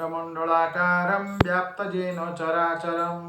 ଅଖଣ୍ଡମଣ୍ଡଳାକାରಂ ବ୍ୟାପ୍ତ ଯେନ ଚରାଚରಂ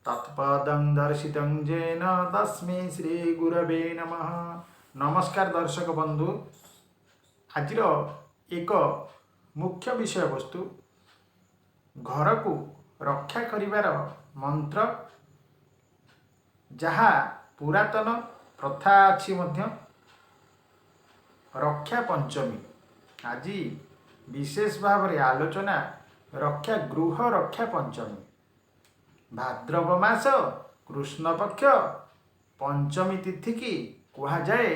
ତତ୍ପଦଂ ଦର୍ଶିତଂ ଯେନ ତସ୍ମୈ ଶ୍ରୀ ଗୁରବେ ନମଃ। ନମସ୍କାର ଦର୍ଶକ ବନ୍ଧୁ, ଆଜିର ଏକ ମୁଖ୍ୟ ବିଷୟବସ୍ତୁ ଘରକୁ ରକ୍ଷା କରିବାର ମନ୍ତ୍ର, ଯାହା ପୁରାତନ ପ୍ରଥା ଅଛି ମଧ୍ୟ। ରକ୍ଷା ପଞ୍ଚମୀ ଆଜି ବିଶେଷ ଭାବରେ ଆଲୋଚନା। ରକ୍ଷା ଗୃହ ରକ୍ଷା ପଞ୍ଚମୀ, ଭାଦ୍ରବ ମାସ କୃଷ୍ଣପକ୍ଷ ପଞ୍ଚମୀ ତିଥିକି କୁହାଯାଏ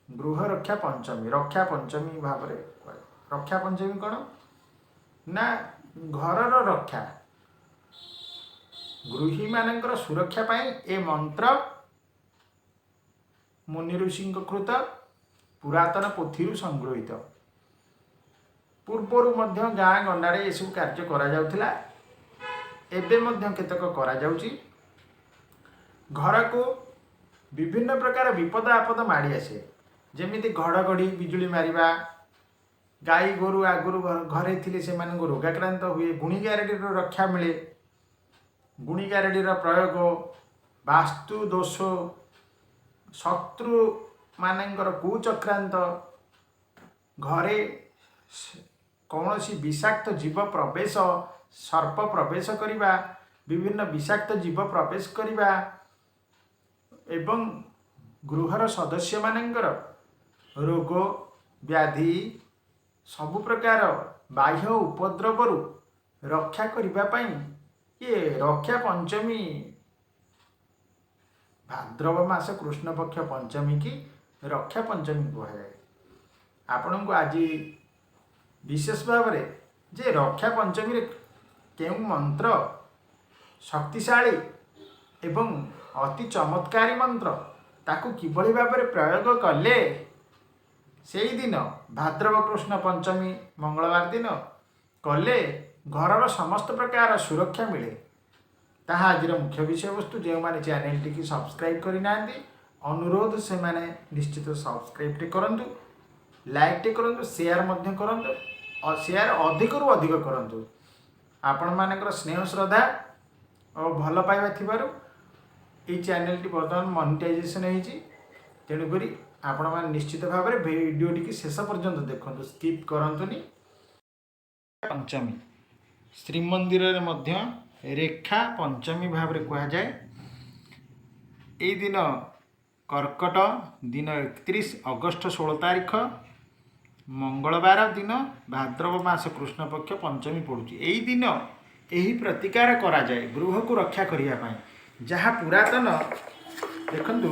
ଗୃହ ରକ୍ଷା ପଞ୍ଚମୀ, ରକ୍ଷା ପଞ୍ଚମୀ ଭାବରେ କୁହାଯାଏ। ରକ୍ଷା ପଞ୍ଚମୀ କ'ଣ ନା ଘରର ରକ୍ଷା, ଗୃହୀମାନଙ୍କର ସୁରକ୍ଷା ପାଇଁ ଏ ମନ୍ତ୍ର ମୁନି ଋଷିଙ୍କ କୃତ ପୁରାତନ ପୋଥିରୁ ସଂଗୃହୀତ। ପୂର୍ବରୁ ମଧ୍ୟ ଗାଁ ଗଣ୍ଡାରେ ଏସବୁ କାର୍ଯ୍ୟ କରାଯାଉଥିଲା, ଏବେ ମଧ୍ୟ କେତେକ କରାଯାଉଛି। ଘରକୁ ବିଭିନ୍ନ ପ୍ରକାର ବିପଦ ଆପଦ ମାଡ଼ି ଆସେ, ଯେମିତି ଘଡ଼ଘଡ଼ି ବିଜୁଳି ମାରିବା, ଗାଈ ଗୋରୁ ଆଗରୁ ଘରେ ଥିଲେ ସେମାନଙ୍କୁ ରୋଗାକ୍ରାନ୍ତ ହୁଏ, ଗୁଣିଗାରେଡ଼ିରୁ ରକ୍ଷା ମିଳେ, ଗୁଣିଗାରେଡ଼ିର ପ୍ରୟୋଗ, ବାସ୍ତୁ ଦୋଷ, ଶତ୍ରୁମାନଙ୍କର କୁଚକ୍ରାନ୍ତ, ଘରେ କୌଣସି ବିଷାକ୍ତ ଜୀବ ପ୍ରବେଶ, ସର୍ପ ପ୍ରବେଶ କରିବା, ବିଭିନ୍ନ ବିଷାକ୍ତ ଜୀବ ପ୍ରବେଶ କରିବା ଏବଂ ଗୃହର ସଦସ୍ୟମାନଙ୍କର ରୋଗ ବ୍ୟାଧି, ସବୁ ପ୍ରକାର ବାହ୍ୟ ଉପଦ୍ରବରୁ ରକ୍ଷା କରିବା ପାଇଁ ଇଏ ରକ୍ଷା ପଞ୍ଚମୀ, ଭାଦ୍ରବ ମାସ କୃଷ୍ଣପକ୍ଷ ପଞ୍ଚମୀ କି ରକ୍ଷା ପଞ୍ଚମୀ କୁହାଯାଏ। ଆପଣଙ୍କୁ ଆଜି ବିଶେଷ ଭାବରେ ଯେ ରକ୍ଷା ପଞ୍ଚମୀରେ କେଉଁ ମନ୍ତ୍ର ଶକ୍ତିଶାଳୀ ଏବଂ ଅତି ଚମତ୍କାରୀ ମନ୍ତ୍ର, ତାକୁ କିଭଳି ଭାବରେ ପ୍ରୟୋଗ କଲେ ସେଇଦିନ ଭାଦ୍ରବ କୃଷ୍ଣ ପଞ୍ଚମୀ ମଙ୍ଗଳବାର ଦିନ କଲେ ଘରର ସମସ୍ତ ପ୍ରକାର ସୁରକ୍ଷା ମିଳେ, ତାହା ଆଜିର ମୁଖ୍ୟ ବିଷୟବସ୍ତୁ। ଯେଉଁମାନେ ଚ୍ୟାନେଲଟିକି ସବସ୍କ୍ରାଇବ୍ କରିନାହାନ୍ତି, ଅନୁରୋଧ ସେମାନେ ନିଶ୍ଚିତ ସବସ୍କ୍ରାଇବ୍ଟି କରନ୍ତୁ, ଲାଇକ୍ଟି କରନ୍ତୁ, ସେୟାର ମଧ୍ୟ କରନ୍ତୁ, ସେୟାର ଅଧିକରୁ ଅଧିକ କରନ୍ତୁ। ଆପଣମାନଙ୍କର ସ୍ନେହ ଶ୍ରଦ୍ଧା ଓ ଭଲ ପାଇବା ଥିବାରୁ ଏଇ ଚ୍ୟାନେଲଟି ବର୍ତ୍ତମାନ ମନିଟାଇଜେସନ୍ ହେଇଛି। ତେଣୁକରି ଆପଣମାନେ ନିଶ୍ଚିତ ଭାବରେ ଭିଡ଼ିଓଟିକି ଶେଷ ପର୍ଯ୍ୟନ୍ତ ଦେଖନ୍ତୁ, ସ୍କିପ୍ କରନ୍ତୁନି। ପଞ୍ଚମୀ ଶ୍ରୀମନ୍ଦିରରେ ମଧ୍ୟ ରେଖା ପଞ୍ଚମୀ ଭାବରେ କୁହାଯାଏ। ଏଇ ଦିନ କର୍କଟ ଦିନ 31 ଅଗଷ୍ଟ 16 ତାରିଖ ମଙ୍ଗଳବାର ଦିନ ଭାଦ୍ରବ ମାସ କୃଷ୍ଣପକ୍ଷ ପଞ୍ଚମୀ ପଡ଼ୁଛି। ଏଇ ଦିନ ଏହି ପ୍ରତିକାର କରାଯାଏ ଗୃହକୁ ରକ୍ଷା କରିବା ପାଇଁ। ଯାହା ପୁରାତନ, ଦେଖନ୍ତୁ,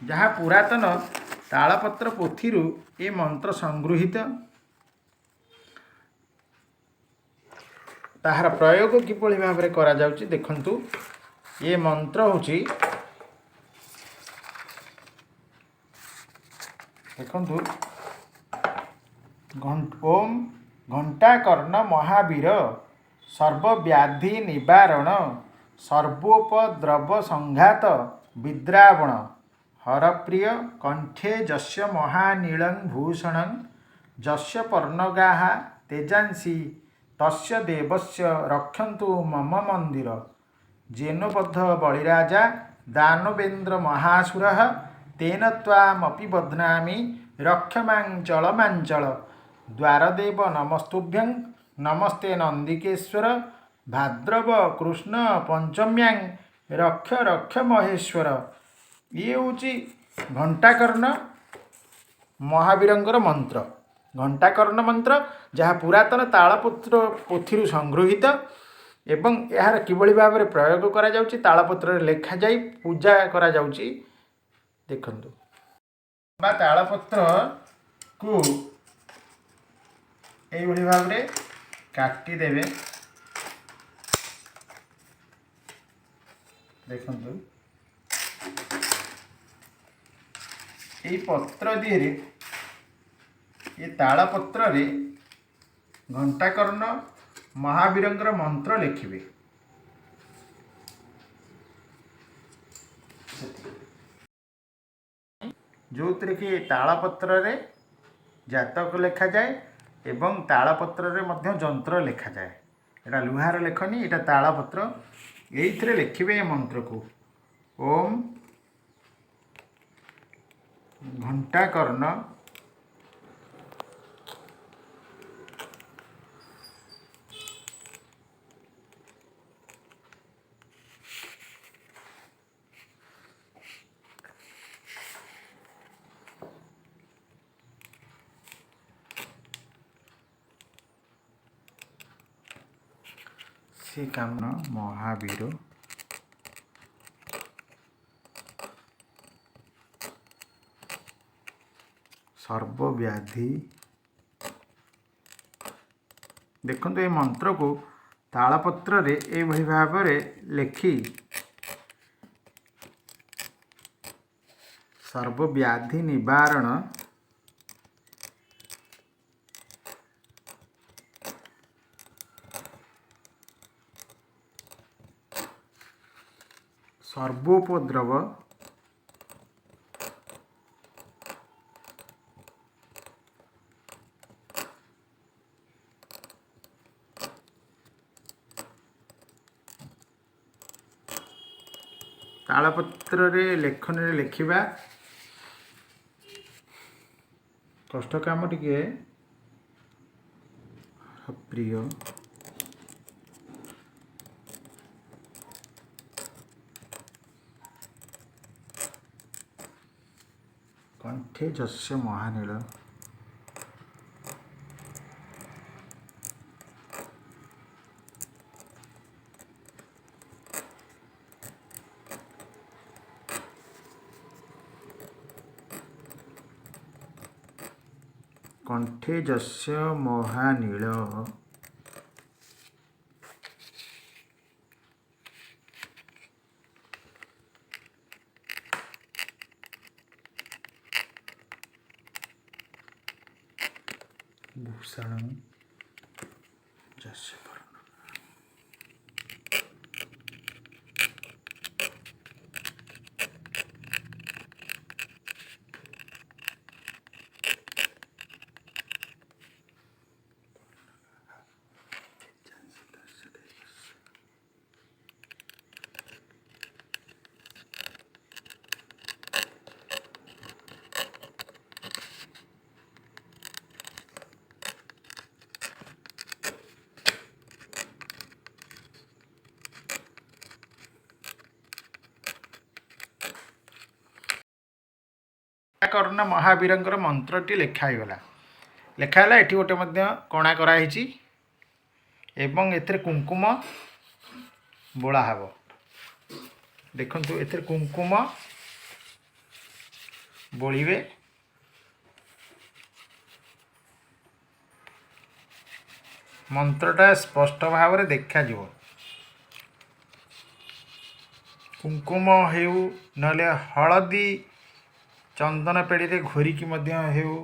ଯାହା ପୁରାତନ ତାଳପତ୍ର ପୋଥିରୁ ଏ ମନ୍ତ୍ର ସଂଗୃହୀତ, ତାହାର ପ୍ରୟୋଗ କିଭଳି ଭାବରେ କରାଯାଉଛି ଦେଖନ୍ତୁ। ଏ ମନ୍ତ୍ର ହେଉଛି, ଦେଖନ୍ତୁ, ଓମ୍ ଘଣ୍ଟାକର୍ଣ୍ଣ ମହାବୀର ସର୍ବବ୍ୟାଧି ନିବାରଣ ସର୍ବୋପଦ୍ରବ ସଂଘାତ ବିଦ୍ରାବଣ ହରପ୍ରିୟ କଣ୍ଠେ ଯସ୍ୟ ମହାନୀଳଂ ଭୂଷଣଂ ଯସ୍ୟ ପର୍ଣ୍ଣଗାଃ ତେଜାଂସି ତସ୍ୟ ଦେବସ୍ୟ ରକ୍ଷନ୍ତୁ ମମ ମନ୍ଦିର। ଜେନୋବଦ୍ଧ ବଳିରାଜା ଦାନବେନ୍ଦ୍ର ମହାସୁରଃ ତେନ ତ୍ୱାମପି ବଧ୍ନାମି ରକ୍ଷମାଂ ଚଳମାଞ୍ଚଳ। ଦ୍ୱାରଦେବ ନମସ୍ତୁଭ୍ୟଂ ନମସ୍ତେ ନନ୍ଦିକେଶ୍ୱର ଭାଦ୍ରବ କୃଷ୍ଣ ପଞ୍ଚମ୍ୟାଂ ରକ୍ଷ ରକ୍ଷ ମହେଶ୍ୱର। ଇଏ ହେଉଛି ଘଣ୍ଟାକର୍ଣ୍ଣ ମହାବୀରଙ୍କର ମନ୍ତ୍ର, ଘଣ୍ଟାକର୍ଣ୍ଣ ମନ୍ତ୍ର, ଯାହା ପୁରାତନ ତାଳପତ୍ର ପୋଥିରୁ ସଂଗୃହୀତ ଏବଂ ଏହାର କିଭଳି ଭାବରେ ପ୍ରୟୋଗ କରାଯାଉଛି ତାଳପତ୍ରରେ ଲେଖାଯାଇ ପୂଜା କରାଯାଉଛି। ଦେଖନ୍ତୁ, ବା ତାଳପତ୍ରକୁ ଏଇଭଳି ଭାବରେ କାଟିଦେବେ। ଦେଖନ୍ତୁ, ଏଇ ପତ୍ର ଦିହରେ, ଏ ତାଳପତ୍ରରେ ଘଣ୍ଟାକର୍ଣ୍ଣ ମହାବୀରଙ୍କର ମନ୍ତ୍ର ଲେଖିବେ। ଯେଉଁଥିରେ କି ତାଳପତ୍ରରେ ଜାତକ ଲେଖାଯାଏ, ଏବଂ ତାଳପତ୍ରରେ ମଧ୍ୟ ଯନ୍ତ୍ର ଲେଖାଯାଏ। ଏଇଟା ଲୁହାର ଲେଖନୀ, ଏଇଟା ତାଳପତ୍ର। ଏଇଥିରେ ଲେଖିବେ ଏ ମନ୍ତ୍ରକୁ। ଓମ୍ ଘଣ୍ଟାକର୍ଣ୍ଣ ଶ୍ରୀକାମ ମହାବୀର ସର୍ବବ୍ୟାଧି। ଦେଖନ୍ତୁ, ଏ ମନ୍ତ୍ରକୁ ତାଳପତ୍ରରେ ଏଇଭଳି ଭାବରେ ଲେଖି ସର୍ବବ୍ୟାଧି ନିବାରଣ, ସର୍ବୋପଦ୍ରବ, ତାଳପତ୍ରରେ ଲେଖନୀରେ ଲେଖିବା କଷ୍ଟ କାମ ଟିକେ। ପ୍ରିୟ କଣ୍ଠେ ଯସ୍ୟ ମହାନୀଳ, କଣ୍ଠେ ଯସ୍ୟ ମହାନୀଳ, ଭୂଷଣ ଯସ୍ୟ ବର୍ଣ୍ଣ। କର୍ଣ୍ଣ ମହାବୀରଙ୍କର ମନ୍ତ୍ରଟି ଲେଖା ହେଇଗଲା, ଲେଖା ହେଲା। ଏଠି ଗୋଟେ ମଧ୍ୟ କଣା କରାହେଇଛି ଏବଂ ଏଥିରେ କୁଙ୍କୁମ ବୋଳା ହେବ। ଦେଖନ୍ତୁ, ଏଥିରେ କୁଙ୍କୁମ ବୋଳିବେ। ମନ୍ତ୍ରଟା ସ୍ପଷ୍ଟ ଭାବରେ ଦେଖାଯିବ। କୁଙ୍କୁମ ହେଉ, ନହେଲେ ହଳଦୀ ଚନ୍ଦନ ପେଡ଼ିରେ ଘୋରିକି ମଧ୍ୟ ହେଉ।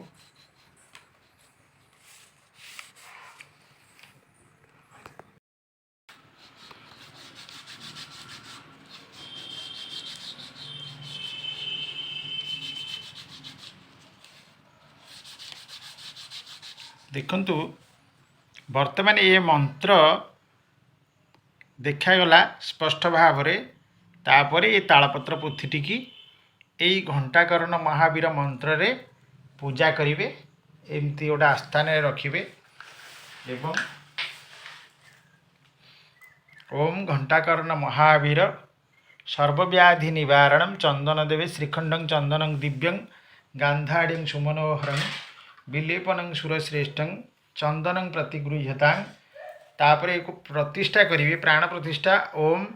ଦେଖନ୍ତୁ, ବର୍ତ୍ତମାନ ଏ ମନ୍ତ୍ର ଦେଖାଗଲା ସ୍ପଷ୍ଟ ଭାବରେ। ତାପରେ ଏ ତାଳପତ୍ର ପୋଥିଟିକି ଏଇ ଘଣ୍ଟାକରଣ ମହାବୀର ମନ୍ତ୍ରରେ ପୂଜା କରିବେ। ଏମିତି ଗୋଟେ ଆସ୍ଥାନରେ ରଖିବେ ଏବଂ ଓମ୍ ଘଣ୍ଟାକର୍ଣ୍ଣ ମହାବୀର ସର୍ବବ୍ୟାଧି ନିବାରଣಂ ଚନ୍ଦନ ଦେବେ ଶ୍ରୀଖଣ୍ଡଂ ଚନ୍ଦନଂ ଦିବ୍ୟଂ ଗାନ୍ଧାଢ଼୍ୟଂ ସୁମନୋହରଂ ବିଲେପନଂ ସୁରଶ୍ରେଷ୍ଠଂ ଚନ୍ଦନଂ ପ୍ରତିଗୃହ୍ୟତାଂ। ତାପରେ ଏକୁ ପ୍ରତିଷ୍ଠା କରିବେ, ପ୍ରାଣ ପ୍ରତିଷ୍ଠା। ଓମ୍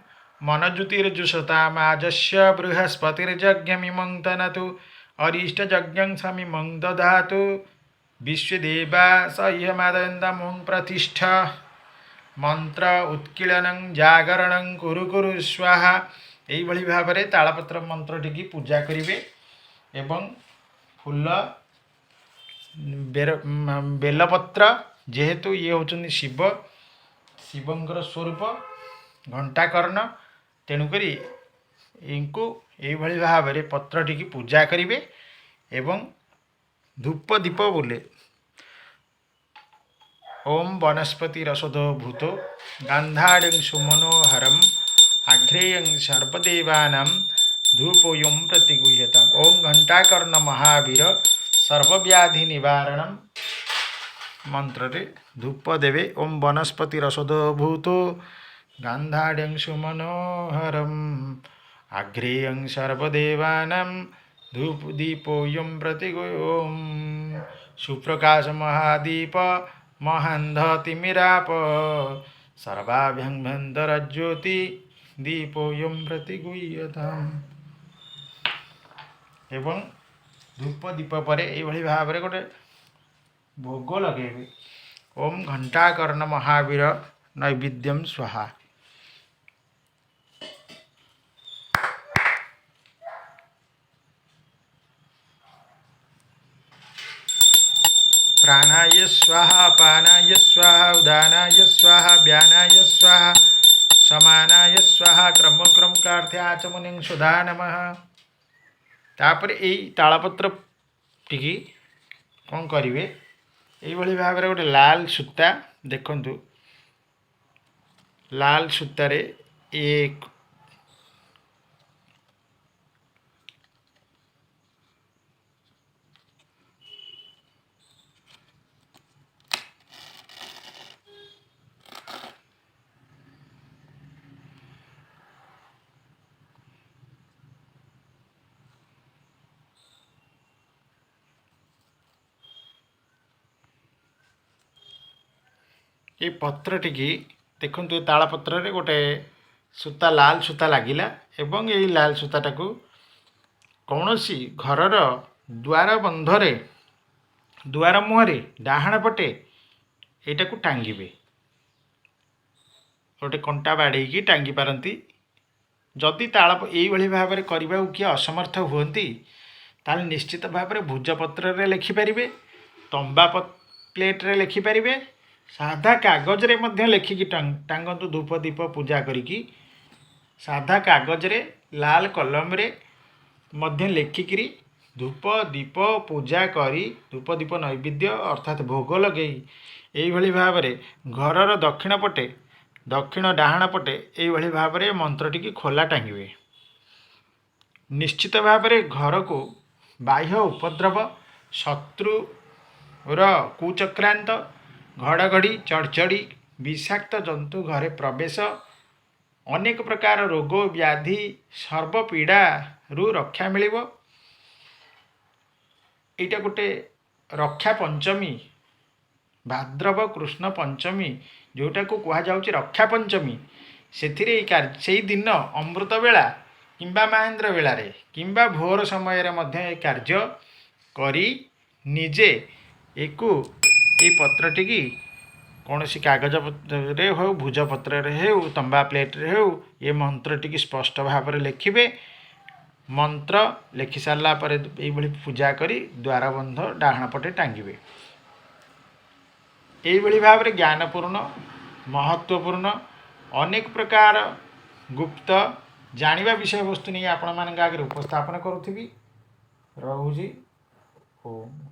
ମନଜ୍ୟୋତିର୍ଜୁଷତାମାଜସ୍ୟ ବୃହସ୍ପତିର୍ଯଜ୍ଞମିମଂ ତନତୁ ଅରିଷ୍ଟଯଜ୍ଞଂ ସମିମଂ ଦଧାତୁ ବିଶ୍ୱଦେବା ସହ୍ୟମାଦୟନ୍ତମୁଂ ପ୍ରତିଷ୍ଠା ମନ୍ତ୍ର ଉତ୍କୀଳନଂ ଜାଗରଣଂ କୁରୁ କୁରୁ ସ୍ୱାହା। ଏଇଭଳି ଭାବରେ ତାଳପତ୍ର ମନ୍ତ୍ରଟିକି ପୂଜା କରିବେ ଏବଂ ଫୁଲ, ବେଲପତ୍ର, ଯେହେତୁ ଇଏ ହେଉଛନ୍ତି ଶିବ, ଶିବଙ୍କର ସ୍ୱରୂପ ଘଣ୍ଟାକର୍ଣ୍ଣ, ତେଣୁକରି ଏଙ୍କୁ ଏଇଭଳି ଭାବରେ ପତ୍ରଟିକି ପୂଜା କରିବେ ଏବଂ ଧୂପ ଦୀପ ବୋଲେ ଓମ୍ ବନସ୍ପତି ରସୋଦ ଭୂତ ଗାନ୍ଧାଡ଼ଂ ସୁମନୋହରମ୍ ଆଘ୍ରେୟଂ ସର୍ବଦେବାନାಂ ଧୂପୋୟಂ ପ୍ରତିଗୁହ୍ୟତାମ୍। ଓମ୍ ଘଣ୍ଟାକର୍ଣ୍ଣ ମହାବୀର ସର୍ବବ୍ୟାଧି ନିବାରଣମ୍ ମନ୍ତ୍ରରେ ଧୂପ ଦେବେ। ଓମ୍ ବନସ୍ପତି ରସୋଦ ଭୂତ ଗାନ୍ଧାଡ଼୍ୟଂ ସୁମନୋହରମ୍ ଆଘ୍ରେୟଂ ସର୍ବଦେବାନାಂ ଧୂପ ଦୀପୋୟಂ ପ୍ରତିଗୁହ୍ୟମ୍। ସୁପ୍ରକାଶ ମହାଦୀପ ମହାନ୍ଧ ତିମିରାପ ସର୍ବାଭ୍ୟନ୍ତର ଜ୍ୟୋତି ଦୀପୋୟಂ ପ୍ରତିଗୁହ୍ୟତାମ୍। ଏବଂ ଧୂପ ଦୀପ ପରେ ଏଇଭଳି ଭାବରେ ଗୋଟେ ଭୋଗ ଲଗେଇବେ। ଓମ୍ ଘଣ୍ଟାକର୍ଣ୍ଣ ମହାବୀର ନୈବେଦ୍ୟମ ସ୍ୱାହା। ପ୍ରାଣାୟ ସ୍ୱାହା, ପାନାୟ ସ୍ୱାହା, ଉଦାନାୟ ସ୍ୱାହା, ବ୍ୟାନାୟ ସ୍ୱାହା, ସମାନାୟ ସ୍ୱାହା, କ୍ରମ କ୍ରମ କାର୍ଥେ ଆଚମନିଂ ସୁଧା ନମଃ। ତାପରେ ଏଇ ତାଳପତ୍ର ଟିକି କ'ଣ କରିବେ, ଏଇଭଳି ଭାବରେ ଗୋଟେ ଲାଲ ସୂତା ଦେଖନ୍ତୁ, ଲାଲ ସୂତାରେ ଏ ପତ୍ରଟିକି ଦେଖନ୍ତୁ, ଏ ତାଳପତ୍ରରେ ଗୋଟେ ସୂତା, ଲାଲ ସୂତା ଲାଗିଲା ଏବଂ ଏଇ ଲାଲ ସୂତାଟାକୁ କୌଣସି ଘରର ଦ୍ୱାର ବନ୍ଧରେ, ଦୁଆର ମୁହଁରେ ଡାହାଣ ପଟେ ଏଇଟାକୁ ଟାଙ୍ଗିବେ। ଗୋଟେ କଣ୍ଟା ବାଡ଼େଇକି ଟାଙ୍ଗି ପାରନ୍ତି। ଯଦି ତାଳ ଏଇଭଳି ଭାବରେ କରିବାକୁ କିଏ ଅସମର୍ଥ ହୁଅନ୍ତି, ତାହେଲେ ନିଶ୍ଚିତ ଭାବରେ ଭୁଜପତ୍ରରେ ଲେଖିପାରିବେ, ତମ୍ବା ପ୍ଲେଟ୍ରେ ଲେଖିପାରିବେ, ସାଧା କାଗଜରେ ମଧ୍ୟ ଲେଖିକି ଟାଙ୍ଗନ୍ତୁ। ଧୂପ ଦୀପ ପୂଜା କରିକି ସାଧା କାଗଜରେ ଲାଲ କଲମରେ ମଧ୍ୟ ଲେଖିକିରି ଧୂପ ଦୀପ ପୂଜା କରି ଧୂପ ଦୀପ ନୈବେଦ୍ୟ ଅର୍ଥାତ୍ ଭୋଗ ଲଗେଇ ଏଇଭଳି ଭାବରେ ଘରର ଦକ୍ଷିଣ ପଟେ, ଦକ୍ଷିଣ ଡାହାଣ ପଟେ ଏଇଭଳି ଭାବରେ ମନ୍ତ୍ରଟିକି ଖୋଲା ଟାଙ୍ଗିବେ। ନିଶ୍ଚିତ ଭାବରେ ଘରକୁ ବାହ୍ୟ ଉପଦ୍ରବ, ଶତ୍ରୁର କୁଚକ୍ରାନ୍ତ, ଘଡ଼ଘଡ଼ି ଚଡ଼ଚଡ଼ି, ବିଷାକ୍ତ ଜନ୍ତୁ ଘରେ ପ୍ରବେଶ, ଅନେକ ପ୍ରକାର ରୋଗ ବ୍ୟାଧି, ସର୍ବପୀଡ଼ାରୁ ରକ୍ଷା ମିଳିବ। ଏଇଟା ଗୋଟେ ରକ୍ଷା ପଞ୍ଚମୀ, ଭାଦ୍ରବ କୃଷ୍ଣ ପଞ୍ଚମୀ ଯେଉଁଟାକୁ କୁହାଯାଉଛି ରକ୍ଷା ପଞ୍ଚମୀ। ସେଥିରେ ଏଇ ସେଇଦିନ ଅମୃତ ବେଳା କିମ୍ବା ମାହେନ୍ଦ୍ର ବେଳାରେ କିମ୍ବା ଭୋର ସମୟରେ ମଧ୍ୟ ଏ କାର୍ଯ୍ୟ କରି ନିଜେ ଏକୁ ଏଇ ପତ୍ରଟିକି କୌଣସି କାଗଜପତ୍ରରେ ହେଉ, ଭୁଜପତ୍ରରେ ହେଉ, ତମ୍ବା ପ୍ଲେଟ୍ରେ ହେଉ, ଏ ମନ୍ତ୍ରଟିକି ସ୍ପଷ୍ଟ ଭାବରେ ଲେଖିବେ। ମନ୍ତ୍ର ଲେଖି ସାରିଲା ପରେ ଏଇଭଳି ପୂଜା କରି ଦ୍ୱାରବନ୍ଧ ଡାହାଣ ପଟେ ଟାଙ୍ଗିବେ। ଏଇଭଳି ଭାବରେ ଜ୍ଞାନପୂର୍ଣ୍ଣ, ମହତ୍ତ୍ୱପୂର୍ଣ୍ଣ, ଅନେକ ପ୍ରକାର ଗୁପ୍ତ ଜାଣିବା ବିଷୟବସ୍ତୁ ନେଇ ଆପଣମାନଙ୍କ ଆଗରେ ଉପସ୍ଥାପନ କରୁଥିବି। ରହୁଛି, ଓମ୍।